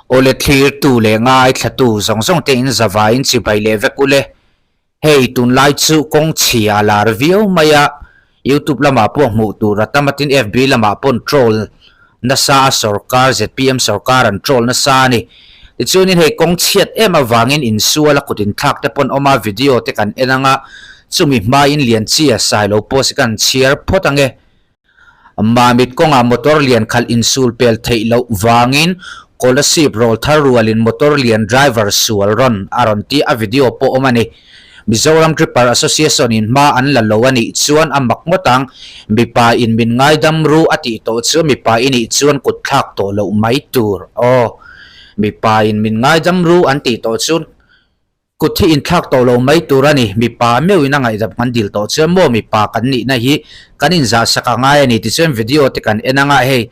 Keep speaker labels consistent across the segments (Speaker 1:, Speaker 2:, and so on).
Speaker 1: Awle thlirtu leh ngaithlatu zawng zawng te in zavaiin chibai leh vek ule. Hei tunlai chu kawng chhia a lar viau mai a, YouTube lamah pawh hmuh tur a tam a tin FB lamah pawn troll nasa a sorkar zpm sorkar an troll nasa a ni. Tichuanin hei kawng chhiat em avangin insual a kut inthlak te pawn awm a video te kan en anga chumi hmain Lianchia Sailo post hi kan chhiar phawt ange. Mamit kawngah motor lian khalh insul pel theih loh vangin Kolasib rawl thar rualin motor lian driver sual rawn a rawn ti a video pawh awm a ni. Mizoram Tripper Association in hma an la lo a nih chuan a mak ngawt ang, mipa in min ngaidam ru a tih tawh chu mipa i nih chuan kut thlak tawh loh mai tur aw. Mipa in min ngaidam ru an tih tawh chuan Kut hi inthlak tawh lo mai tur a ni. Mipa meuhin a ngaihdam kan dil tawh chuan maw mipa kan nihna hi kan inzahsak a ngai a ni tichuan video te kan en anga hei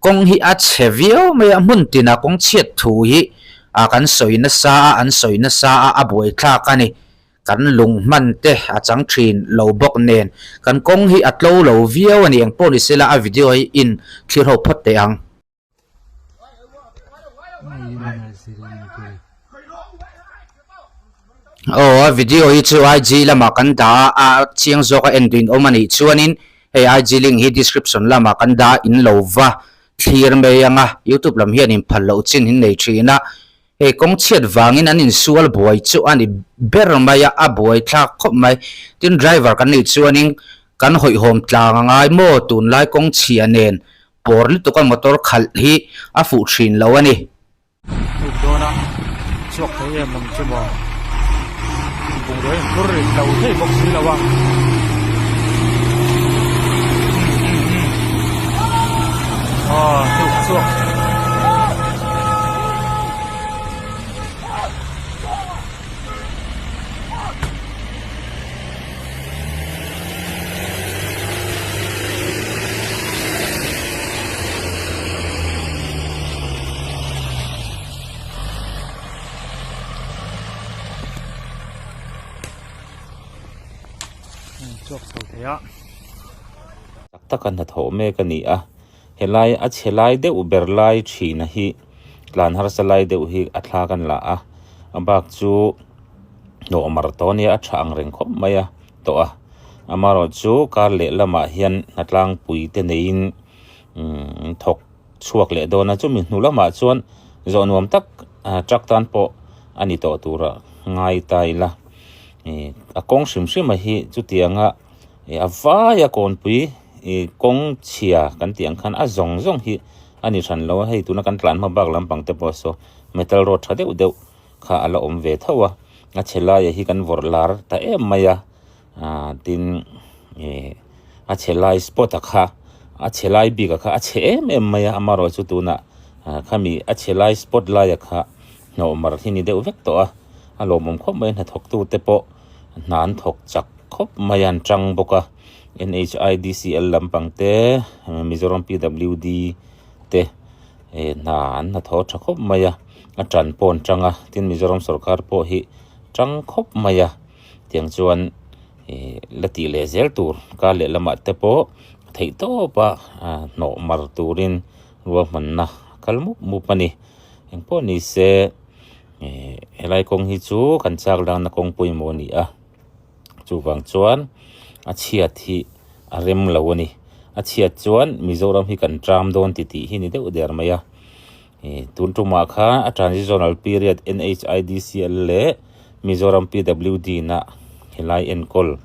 Speaker 1: kawng hi a chhe viau mai a hmun tinah kawng chhiat thu hi ah kan sawi nasa a an sawi nasa a a buaithlak a ni. Kan lung hman te a chang thin lo bawk nen kan kawng hi a tlo lo viau a ni engpawh ni sela a video hi in thlir ho phawt teh ang. Aw a video hi chu IG lamah kan dah a a chiang zawk a en duhin awm a nih chuanin hei IG link hi description lamah kan dah in lo va thlir mai ang a youtube lam hian in phal loh chin in nei thin a hei kawng chhiat vangin an insual buai chu a ni ber mai a a buai thlak khawp mai tin driver kan nih chuanin kan hawihhawm tlang a ngai maw tunlai kawng chhia nen Pawr lutuk a motor khalh hi a fuh thin lo a ni.
Speaker 2: Tuk dawn a chhuak thei em ang chu maw? Bungrua in phur rit lo thei bawk si lo a. Aw tuk chhuak.
Speaker 3: Tak taka hnathawh mek a ni a helai a chhe lai deuh ber lai thina hi tlan harsa lai deuh hi a thla kan la a a bak chu hnawh mar tawh a nia a tha ang reng khawp mai a tawh a amaherawhchu kar leh lamah hian hnatlangpui te neiin umm thawk chhuak leh dawn a chumi hnu lamah chuan zawh nuam tak truck tan pawh a ni tawh tura ngai ta ila ih a kawng hrim hrim a hi chutianga ih a vaia kawnpui ih kawng chhia kan tih ang khan a zawng zawng hi a ni hran lo a hei tuna kan tlan hma bak lampang te pawh saw metal road tha deuh deuh kha a la awm ve tho a a chhe laia hi kan vawrh lar ta em mai a ah tin ih a chhe lai spot a kha a chhe lai bik a kha a chhe em em mai a amaherawh chu tunah ah khami a chhe lai spot laia kha hnawh mar hi ni deuh vek tawh a a lawmawm khawp mai a hnathawk tu te pawh hna an thawk chak khawp mai a an tang bawk a N_H_I_D_C_L lampang te Mizoram P_W_D te eh hna an hnathawh tha khawp mai a a tan pawh an tang a tin Mizoram sawrkar pawh hi tang khawp mai a tiang chuan ih la tih leh zel tur kar leh lamah te pawh theih tawp a ah hnawh mar turin ruahmanna kal mup mup a ni engpawh ni se ih helai kawng hi chu kan chak lakna kawng pawimawh a ni a. Chuvang chuan a chhiat hi a rem lo a ni. A chhiat chuan Mizoram hi kan tram dawn ti tih hi ni deuh der mai a. Ih tun tumah khan a transitional period NHIDCL leh Mizoram PWD na helai enkawl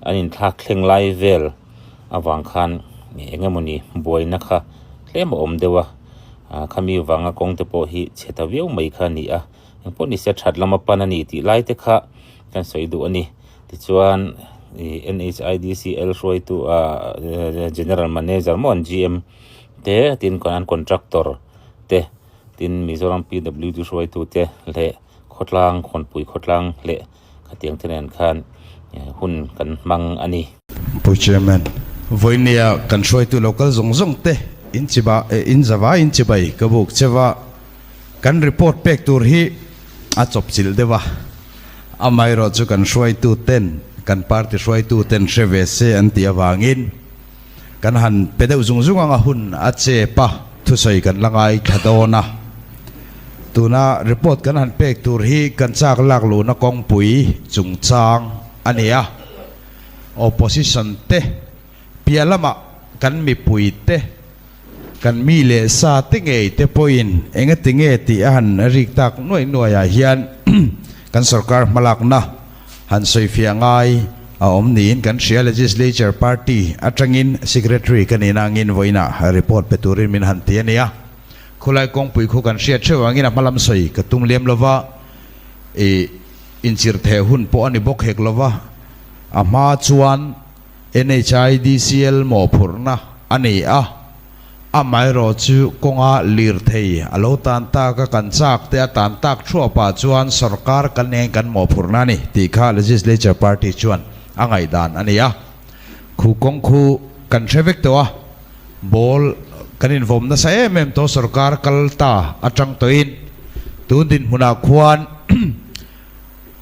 Speaker 3: an inthlak thleng lai vel avang khan eng emawni buaina kha tlem a awm deuh a. Ah khami vanga kawng te pawh hi chhe ta viau mai kha a ni a. Engpawh ni se that lama pan a ni tih lai te kha kan sawi duh a ni. Tichuan ih NHIDCL hruaitu ah General Manager maw an GM te tin an contractor te tin Mizoram PWD hruaitu te leh khawtlang khawnpui khawtlang leh khatiang te nen khan hun kan hmang a ni.
Speaker 4: Pu Chairman, vawinia kan hruaitu local zawng zawng te in chiba in zava in chibai ka buk cheva kan report pek tur hi a chawp chilh deuh a, amaherawh chu kan hruaitu ten kan party hruaitu ten hre ve se an tih avangin kan han pe deuh zung zung ang a hun a chep a, thusawi kan la ngaithla dawn a. Tuna report kan han pek tur hi kan chak lak luhna kawngpui chungchang a ni a. Opposition te piah lamah kan mipui te, kan mi leh sa te ngei te pawhin engati nge tih a han rik tak nuaih nuaihah hian kan sorkar hmalakna han sawifiah ngai a awm niin kan hria. Legislature party atangin Secretary ka nihna angin vawiinah report pe turin min han ti a ni a. Khulai kawngpui khu kan hriat theuh angin a hmalam sawi ka tum lem lova, ih inchirh theh hun pawh a ni bawk hek lova, a hma chuan NHIDCL mawhphurhna a ni a, amaherawh chu kawnga lirthei a lo tan tak a, kan chak te a tan tak thuapah chuan sorkar kan eng kan mawhphurhna a ni tih kha Legislature Party chuan a ngaihdan a ni a. Khu kawng khu kan hre vek tawh a, ball kan invawm nasa em em tawh sorkar kal ta atang tawhin tun dinhmunah khuan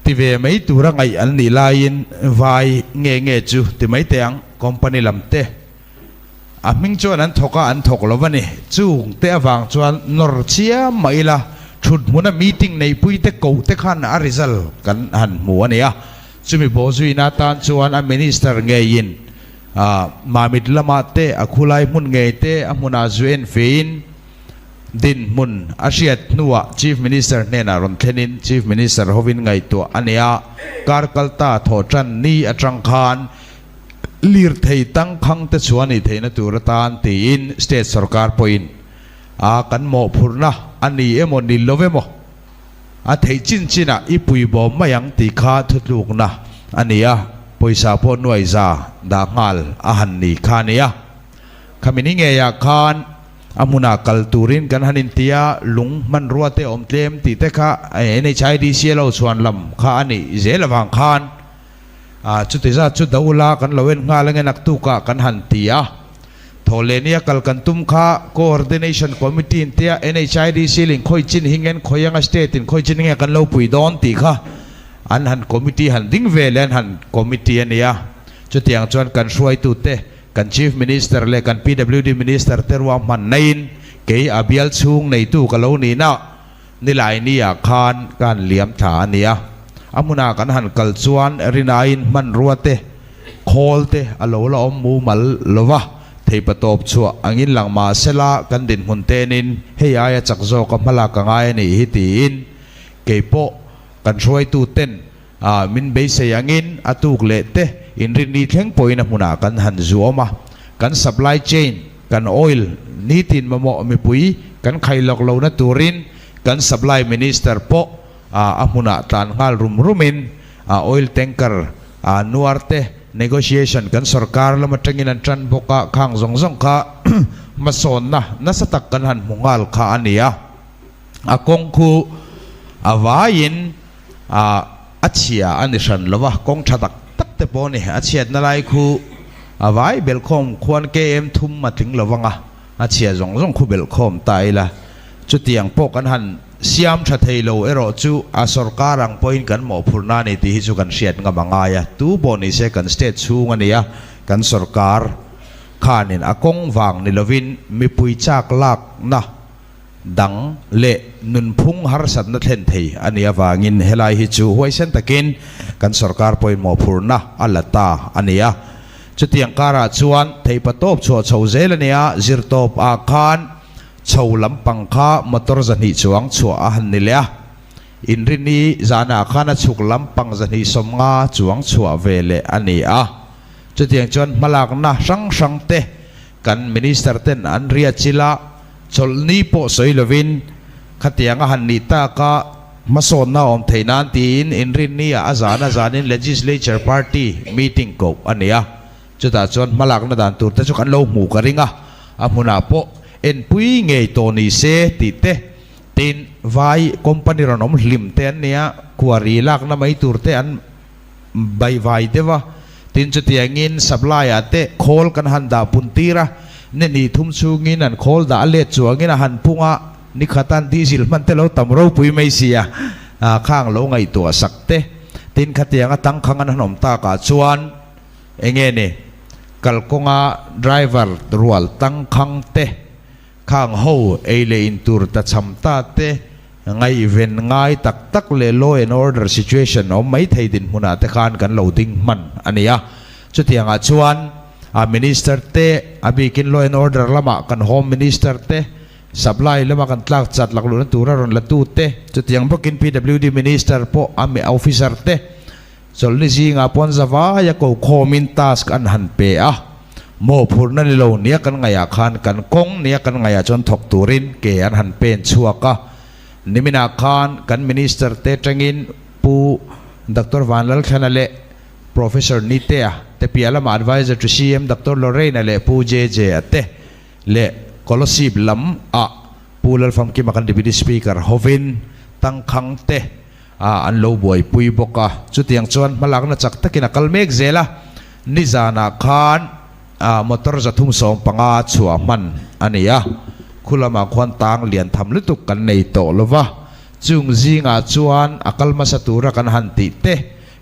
Speaker 4: ti ve mai tura ngaih an nih laiin vai nge nge chu ti mai teh ang company lam te a hming chuan an thawk a an thawk lo a ni. Chung te avang chuan nawr chiam mah ila thut hmuna meeting neihpui te koh te khan a result kan han hmu a ni a. Chumi bawhzuina atan chuan a Minister ngeiin Mamit lamah te a khulai hmun ngei te a hmunah zu en fein dinhmun a hriat hnuah Chief Minister hnenah rawn thlenin Chief Minister hovin ngaihtuah a ni a, kar kalta thawh tan ni atang khan lirthei tangkhang te chhuah nih theihna tur atan tiin State sawrkar pawhin a kan mawhphurhna a ni emaw ni lo emaw A theih chin chinah i pui bawm mai ang tih kha thutlukna a ni a, pawisa pawh nuai za dah nghal a han ni kha a ni a. Khami ni ngeiah khan a hmunah kal turin kan han inti a, lung hmanrua te awm tlem tih te kha NHIDC a lo chhuan lam kha a nih zel avang khan chuti zat chu do ula kan lo en nghal ange naktukah kan han ti a. Thawhlehnia kal kan tum kha Coordination Committee in tia NHIDC lin khawi chin hi ngen khawi anga state in khawi chin nge kan lo pui dawn tih kha an han committee han ding ve leh an han committee a nia. Chutiang chuan kan hruaitute, kan Chief Minister leh kan PWD Minister te ruahman naiin kei a bial chhung neitu ka lo nihna Nilaini-ah khan ka han liam thla a nia. A hmunah kan han kal chuan rinaiin hmanrua te, khawl te a lo la awm mumal lo va, theipatawp chhuah angin lang mah sela kan dinhmun tenin hei aia chak zawka hmalak ka ngai a nih hi tiin keipawh kan hruaitu ten min beisei angin a tuk leh te inrinni thleng pawhin a hmunah kan han zuam a, kan supply chain, kan oil nitin mamawh mipui kan khai lawk lohna turin kan supply minister pawh a hmunah tlan nghal rum rumin oil tanker nuar te negotiation kan sorkar lam atangin an tan bawk a, khang zawng zawng kha hmasawnna nasa tak kan han hmu nghal kha a ni a, a kawng khu a vaiin a chhia a ni hran lo va, kawng tha tak tak te pawh a ni, a chhiatna lai khu a vai belhkhawm khuan KM thum a tling lo vang a, a chhia zawng zawng khu belhkhawm ta ila, chutiang pawh kan han siam tha thei lo erawh chu a sorkar ang pawhin kan mawhphurhna a ni tih hi chu kan hriat ngam a ngai a, tu pawh ni se kan state chhung a ni a, kan sorkar khanin a kawng vang ni lovin mipui chak lakna dang leh nunphung harsatna thlen thei a nih avangin helai hi chu huaisen takin kan sorkar pawimawh phurna a la ta a ni a. Chutiang karah chuan theihpatawp chhuah chho zel a ni a, zirtawp ah khan chho lampang kha motor 200 chuang chhuah a han ni leh a, inrini zanah khan a chhuk lampang 250 chuang chhuah ve leh a ni a. Chutiang chuan hmalakna hrang hrang te kan minister ten an riat chilh a, Chawlhni pawh sawi lovin khatiang a han nih tak a, hmasawnna a awm theih nan tiin inrinni ah a zan a zanin Legislature Party meeting koh a ni a, chutah chuan hmalakna dan tur te chu kan lo hmuh ka ring a, a hmunah pawh enpui ngei tawh ni se tih te, tin vai company rawn awm hlim te an nia, quarry lakna mai tur te an baihvai deuh a, tin chutiangin supply-ah te khawl kan han dah pun tir a, ni hnih thum chhungin an khawl dah a let chuangin a han pung a, ni khatan diesel hman te lo tam ropui mai si a, khang lo ngaihtuah sak te, tin khatianga tangkhang an han awm takah chuan enge ni kalkawnga driver rual tangkhang te, Khang ho ei leh in tur ta cham ta te, Ngaihven ngai tak tak leh law and order situation awm mai thei dinhmunah te khan kan lo ding hman a ni a. Chutiangah chuan a Minister te, a bikin law and order lamah kan Home Minister te, supply lama kan tlak chat lakluhna tura rawn la tu te, chutiang bawkin PWD Minister pawh a officer te, Chawlhni zingah pawn zavaia ko khawmin task an han pe a, mawhphurhna ni lo nia kan ngaihah khan kan kawng nia kan ngaihah chuan thawk turin ke an han pen chhuak a. Niminah khan kan Minister te tangin Pu Doctor Vanlalthlana leh Professor Nitea te piah lamah Adviser to CM Doctor Lorraine-a leh Pu JJ-a te leh Kolasib lam ah Pu Lalfamkima kan Deputy Speaker hovin tangkhang te a an lo buaipui bawk a, chutiang chuan hmalakna chak takin a kal mek zel a, nizanah khan ah motor 315 chhuah hman a ni a, khu lamah khuan tang lian tham lutuk kan nei tawh lo va, chung zingah chuan a kal hmasa tura kan han tih te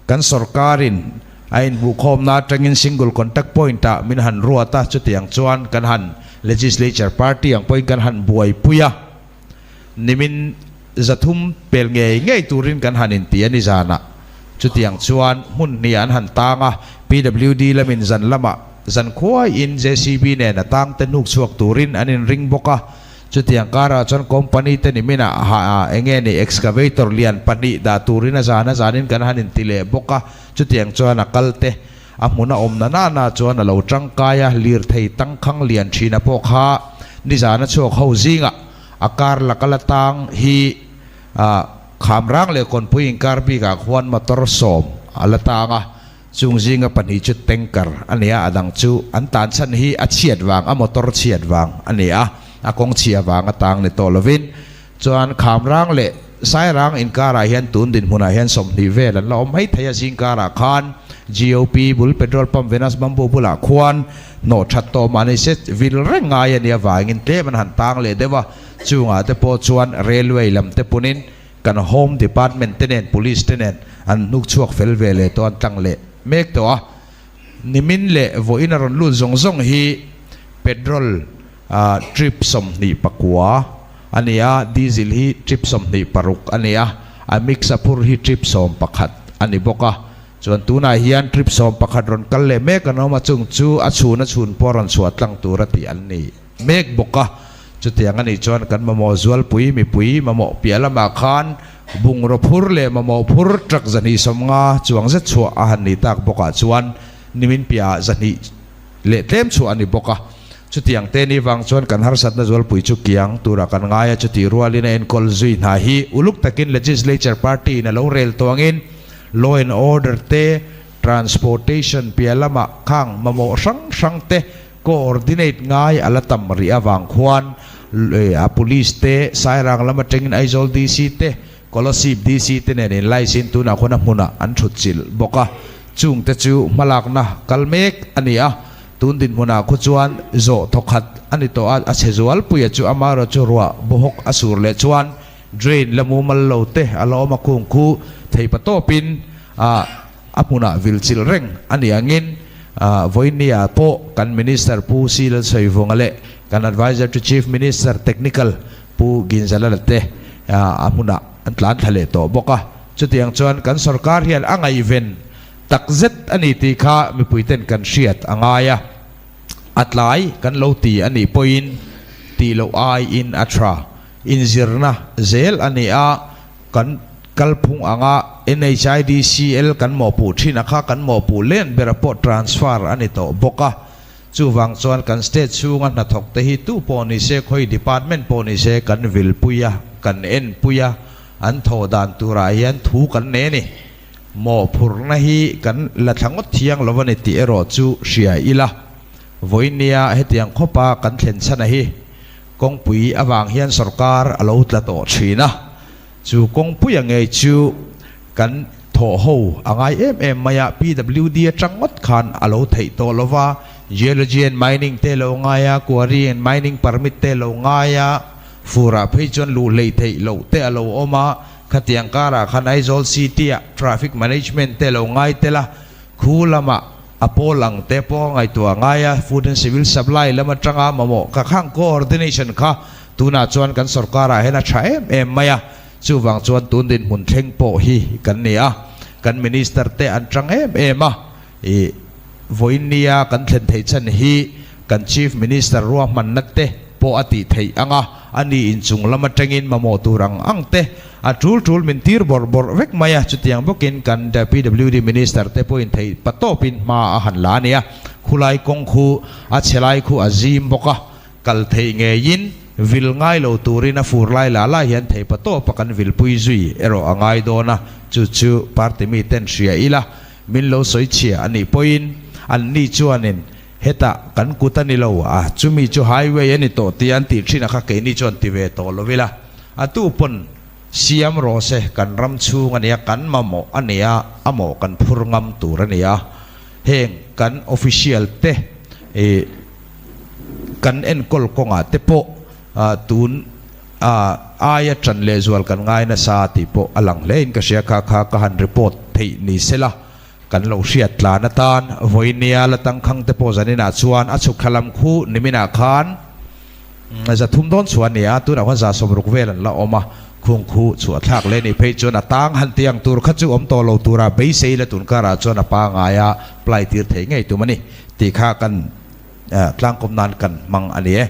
Speaker 4: kan sorkarin a inhmuhkhawmna atangin single contact point ah min han ruat a, chutiang chuan kan han legislature party ang pawhin kan han buaipui a. Nimin 300 pel ngei ngei turin kan han inti a ni zanah. Chutiang chuan hmun hnih an han tang a, PWD lamin zan lamah zan khuaiin JCB nen a tang te hnuk chhuak turin an inring bawk a. Chutiang karah chuan company te niminah ha enge ni excavator lian pahnih dah turin a zan a zanin kan han inti leh bawk a. Chutiang chuan a kal te a hmun a awm na nana chuan a lo tangkai a, lirthei tangkhang lian thina pawh kha nizana chhuak ho zingah a kar laka la tang hi Khamrang leh Kawnpui inkar bikah khuan motor 10 a la tang a, chung zinga pahnih chu tanker a ni a, a dang chu an tan chhan hi a chhiat vang, a motor chhiat vang a ni a, a kawng chhia vang a tang ni tawh lovin. Chuan Khamrang leh Sairang inkarah hian tun dinhmunah hian 20 vel an la awm mai thei a, zingkarah khan GOP bul petrol pump Venus Bamboo bulah khuan hnawh that tawh mah ni se vil reng ngai a nih avangin tlem an han tang leh deuh a, chungah te pawh chuan railway lam te punin kan home department te nen police te nen an hnuk chhuak fel ve leh tawh an tlang leh mek tawh a, nimin leh vawiin a rawn lut zawng zawng hi petrol Trip 29 a ni a, diesel hi trip 26 a ni a, a mix a phur hi trip 11 a ni bawk a. Chuan tunah hian trip 11 rawn kal leh mek an awm a, chung chu a chhun a chhun pawh rawn chhuah tlang tur a tih an ni mek bawk a. Chutiang a nih chuan kan mamawh zualpui mipui mamawh piah lamah khan bungraw phur leh mamawh phur truck 250 chuang zet chhuah a han nih tak bawkah chuan nimin piahah 200 leh tlem chhuah a ni bawk a. Chutiang te ni vang chuan kan harsatna zualpui chu kiang tura kan ngai a, chutih rualin a enkawl zui hna hi uluk takin Legislature Party in a lo rel tuangin Law and Order te, Transportation piah lamah khang mamawh hrang hrang te coordinate ngai a la tam rih avang khuan a Police te, Sairang lam atangin Aizawl DC te, Kolasib DC te nen inlaisin tunah khuan a hmunah an thut chilh bawk a, chung te chu hmalakna kal mek a ni a. Tun dinhmunah khu chuan zawh thawkhat a ni tawh a, a chhe zualpuia chu amaherawh chu ruah bawhawk a sur leh chuan drain la mumal lo te a la awm a, khung khu theipa tawpin a a hmunah vil chilh reng a ni angin vawinia pawh kan Minister Pu C Lalsawivunga leh kan Adviser to Chief Minister Technical Pu Ginzalala te a hmunah an tlan thla leh tawh bawk a. Chutiang chuan kan sorkar hian a ngaihven Tak zet a ni tih kha mipuiten kan hriat a ngai a, a tlai kan lo ti a nih pawhin tih loh aiin a tha. Inzirna zel a ni a, kan kalphung anga NHIDCL kan mawhpuh thin a kha kan mawhpuh len bera pawh transfer a ni tawh bawk a. Chuvang chuan kan state chhunga hnathawk te hi tu pawh ni se, khawi department pawh ni se kan vilpui a, kan enpui a, an thawh dan turah hian thu kan nei a ni. Mawhphurhna hi kan la thla ngawt thiang lo a ni tih erawh chu hria ila. Vawinia hetiang khawpa kan thlen chhana hi kawngpui avang hian sorkar a lo tla tawh thin a, chu kawngpuia ngei chu kan thawh ho a ngai em em mai a, PWD atang ngawt khan a lo theih tawh lo va, Geology and Mining te lo ngai a, Quarry and Mining Permit te lo ngai a, furah phei chuan luh hleih theih loh te a lo awm a, Khatiang karah khan Aizawl City ah Traffic Management te lo ngai tel a, khu lamah a pawl ang te pawh a ngaihtuah ngai a, Food and Civil Supply lam atanga mamawh ka khang coordination kha tunah chuan kan sorkarah hian a tha em em mai a. Chuvang chuan tun dinhmun thleng pawh hi kan ni a, kan Minister te an tang em em a, ih vawiin nia kan thlen theih chhan hi kan Chief Minister ruahmanna te pawh a tih theih ang a, a ni inchung lam atangin mamawh tur ang ang te a tul tul min tir bawrh bawrh vek mai a, chutiang bawkin kan PWD Minister te pawhin theih patawpin hma a han la a ni a, khulai kawng khu a chhe lai khu a zim bawk a, Kal theih ngeiin vil ngai lo turin a fur lai lah lai hian thei patawp a kan vilpui zui erawh a ngai dawn a, chu chu party mi ten hria ila min lo sawi chhia a nih pawhin an ni chuanin hetah kan kut a ni lo a, chumi chu highway a ni tawh tia an tih thin a kha keini chuan ti ve tawh lo ila a tu pawn siam rawh se kan ram chhung a nia kan mamawh a nia a mawh kan phur ngam tur a nia heng kan official te ih Kan enkawl kawngah te pawh tun aia ṭan lehzual kan ngai nasa tih pawh a lang hle in ka hria. Kha kha ka han report theih ni sela kan lo hriat tlan atan vawinia la tangkhang te pawh zaninah chuan a chhuk thla lam khu niminah khan 300 dawn chhuah a ni a, tunah khuan 160 vel an la awm a, khung khu chhuah thlak leh nih phei chuan a tang han ti ang tur kha chu awm tawh lo tura beisei la tun karah chuan a pangaia ply tir thei ngei tum a ni tih kha kan Tlangkawm nan kan hmang a ni e.